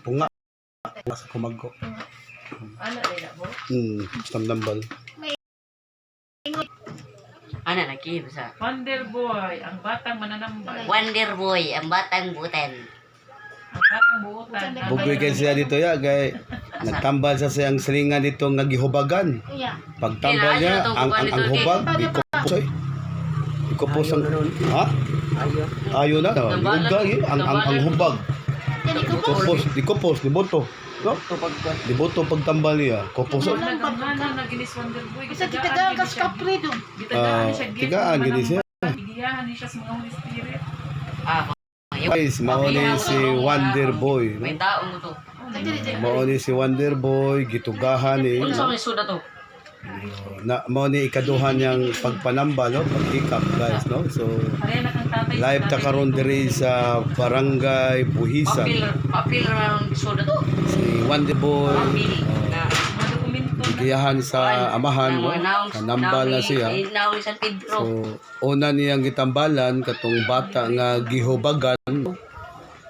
Punga sa kumagko. Ano rin na mo? Tambal. Ana lagi basta. Wonder Boy, ang batang mananambal. Wonder Boy, ang batang butan. Ang batang buutan. Bugoy kay siya dito ya kay nagtambal sa siyang silingan dito nga gihubagan. Iya. Pagtambal niya ang hubag di kupos oy. Di kupos ang ha? Ayo na. Giugda eh, ang hubag. Dili ko Di kupos, di kupos, di boto. No? Di boto pagtambal niya. Kupos oy. Nagamana na ginis Wonder Boy. Bisa gitagaan ka sa kaprido. Gitagaan ni siya. Ah, tigaan gini siya. Gigiyahan ni siya sa mga Holy Spirit. Ah, Guys, mao ni si Wonder Boy. May No? taong to. Mao ni si Wonder Boy gitugahan ni Unsa may suda to? na mao ni ikaduha niyang pagpanamba, no, paghikap, guys, no. So Pareha na kang tatay. live ta karon diri sa Barangay Buhisan. Papil, papil ra ang suda to. Si Wonder Boy Papil na Mga dokumento na. giyahan sa amahan, no, kanambal na siya. Naong ni San Pedro. So una niyang gitambalan katong bata nga gihubagan, no?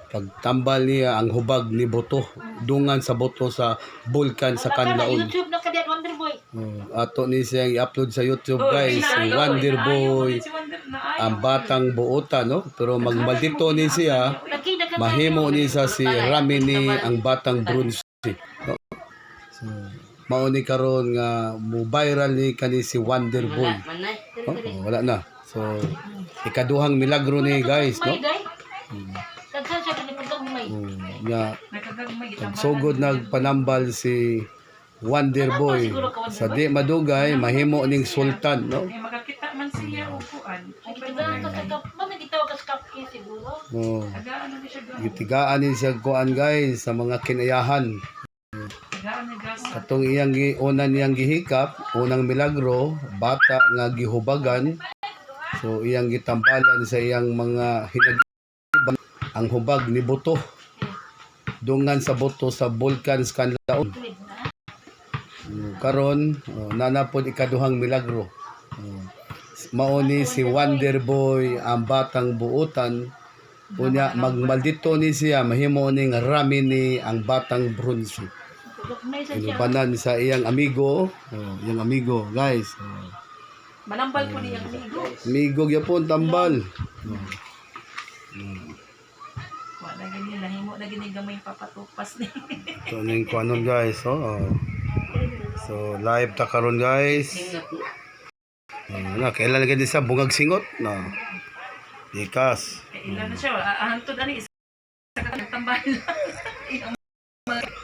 Pagtambal niya ang hubag ni boto dungan sa boto sa bulkan sa Kanlaon. YouTube na ka diyan, Wonder Boy. Oh, ato ni siyang i-upload sa YouTube, guys, si Wonder Boy Si Wonder na ang batang buota, no, pero magmaldito ni siya. Lagi na ka Mahimo ni sa si Ramini ang batang bronze, no? So mao ni karon nga mo viral ni kani si Wonder Boy. Wala man na. Oh, oh, wala na. So ikaduhang milagro ni, guys, no. May day. Daghan siya kini pagkamay. Oh, nga Nakagagmay gitambalan. pagsugod nagpanambal si Wonder Boy sa di madugay mahimo ning sultan, no. Eh, makakita man siya og kuan. Ay gitagaan ka sa kap. Man gitawag ka sa kapki siguro. Oh, Tagaan na ni siya gamo. gitigaan ni siya kuan, guys, sa mga kinayahan. Tagaan ni gasa. Katong iyang una niyang gihikap, unang milagro, bata nga gihubagan. So iyang gitambalan sa iyang mga hinagiban ang hubag ni buto. Dungan sa buto sa bulkan sa Kanlaon. Tuwid na. Karon, oh, nanapod ikaduhang milagro. Oh, mao ni si Wonder Boy ang batang buutan. Unya magmaldito ni siya mahimo ning Ramini ang batang bronze. Pagkamay sa siya. Inubanan sa iyang amigo, oh, iyang amigo, guys. Oh. Manambal po niyang amigo. Amigo gyapon tambal. Oh. Wala gani nahimo na gini gamay papatupas ni. Ito na yung kuanon, guys, oh. Oh. So live ta karon, guys. Singot na. Oh, na kailan lagi sa bungag singot, no. Ikas. Kailan na siya, ahantod ani isa ka tambal.